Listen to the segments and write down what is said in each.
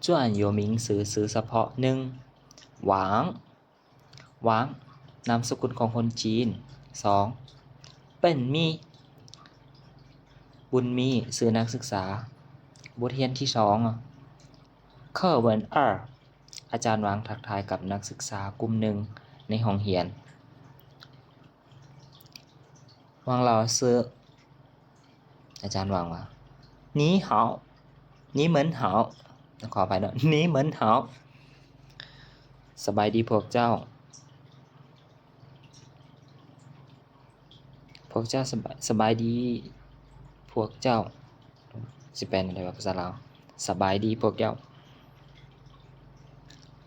专有名词 ຊື່ສະເພາະ ໜຶ່ງ ຫວາງ ຫວາງ ນາມສະກຸນຂອງຄົນຈີນ. ສອງ ເປັນມີ ບຸນມີ ຊື່ນັກສຶກສາ. ບົດຮຽນທີສອງ 课文二 ອາຈານຫວາງທັກທາຍກັບນັກສຶກສາກຸ່ມໜຶ່ງໃນຫ້ອງຮຽນ. หวัง老师 ອາຈານຫວັງວ່າ 你好 你们好 ຂໍອະໄພເນາະ 你们好 ສະບາຍດີພວກເຈົ້າ ພວກເຈົ້າສະບາຍ ສະບາຍດີພວກເຈົ້າ ຊິແປແນວໃດວ່າພາສາລາວ ສະບາຍດີພວກເຈົ້າ.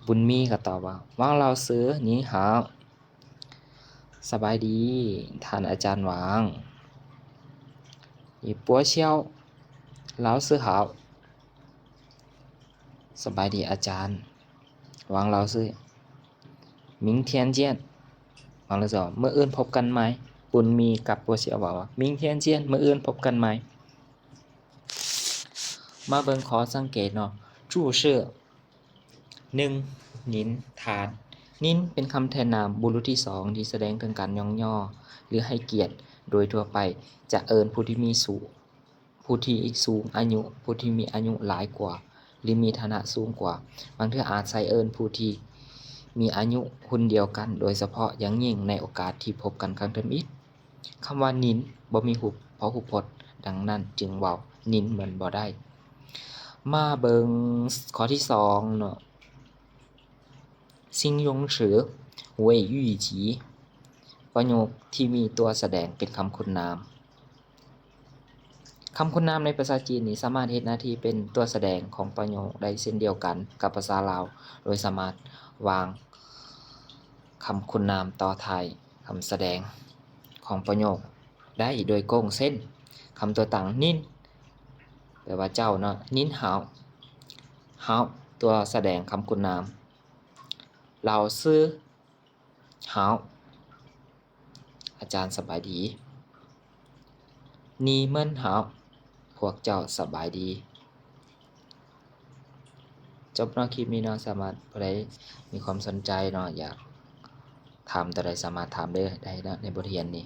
ບຸນມີກໍຕອບວ່າ หวัง老师你好 ສະບາຍດີທ່ານອາຈານຫວັງ 你好老师好 ສະບາຍດີອາຈານ หวัง老师明天见 ຫວັງລາວຊິວ່າ ມື້ອື່ນພົບກັນໃໝ່ ບຸນມີກັບປົວຊຽວເວົ້າວ່າ 明天见 ມື້ອື່ນພົບກັນໃໝ່. ມາເບິ່ງຂໍ້ສັງເກດເນາະ 注释 ໜຶ່ງ 您 ທ່ານ 您 ເປັນຄຳແທນນາມບຸລຸດທີສອງ ທີ່ສະແດງເຖິງການຍ້ອງຍໍ ຫຼື ໃຫ້ກຽດ. ໂດຍທົ່ວໄປຈະເອີ້ນຜູ້ທີ່ມີສູງ ຜູ້ທີ່ສູງອາຍຸ ຜູ້ທີ່ມີອາຍຸຫຼາຍກວ່າ ຫຼື ມີຖານະສູງກວ່າ. ບາງເທື່ອອາດໃຊ້ເອີ້ນຜູ້ທີ່ມີອາຍຸຮຸ່ນດຽວກັນ ໂດຍສະເພາະຢ່າງຍິ່ງໃນໂອກາດທີ່ພົບກັນຄັ້ງທຳອິດ. ຄຳວ່າ 您 ບໍ່ມີຮູບ ພໍຮູບພົດ ດັ່ງນັ້ນຈຶ່ງເວົ້າ 您 ມັນບໍ່ໄດ້. ມາເບິ່ງຂໍ້ທີສອງເນາະ 形容词 谓语及 ປະໂຫຍກທີ່ມີຕົວສະແດງເປັນຄຳຄຸນນາມ. ຄຳຄຸນນາມໃນພາສາຈີນນີ້ສາມາດເຮັດໜ້າທີ່ເປັນຕົວສະແດງຂອງປະໂຫຍກໄດ້ເຊັ່ນດຽວກັນກັບພາສາລາວ ໂດຍສາມາດວາງຄຳຄຸນນາມຕໍ່ທ້າຍຄຳສະແດງຂອງປະໂຫຍກໄດ້ໂດຍກົງ ເຊັ່ນ ຄຳຕົວຕັ້ງ 您 ແປວ່າເຈົ້າເນາະ 您好 好 ຕົວສະແດງຄຳຄຸນນາມ 老师好 ອາຈານສະບາຍດີ 你们好 ພວກເຈົ້າສະບາຍດີ. ຈົບເນາະ ຄລິບນີ້ເນາະ ສາມາດ ຜູ້ໃດມີຄວາມສົນໃຈເນາະ ຢາກຖາມຕົວໃດສາມາດຖາມເດີ ໄດ້ເນາະ ໃນບົດຮຽນນີ້.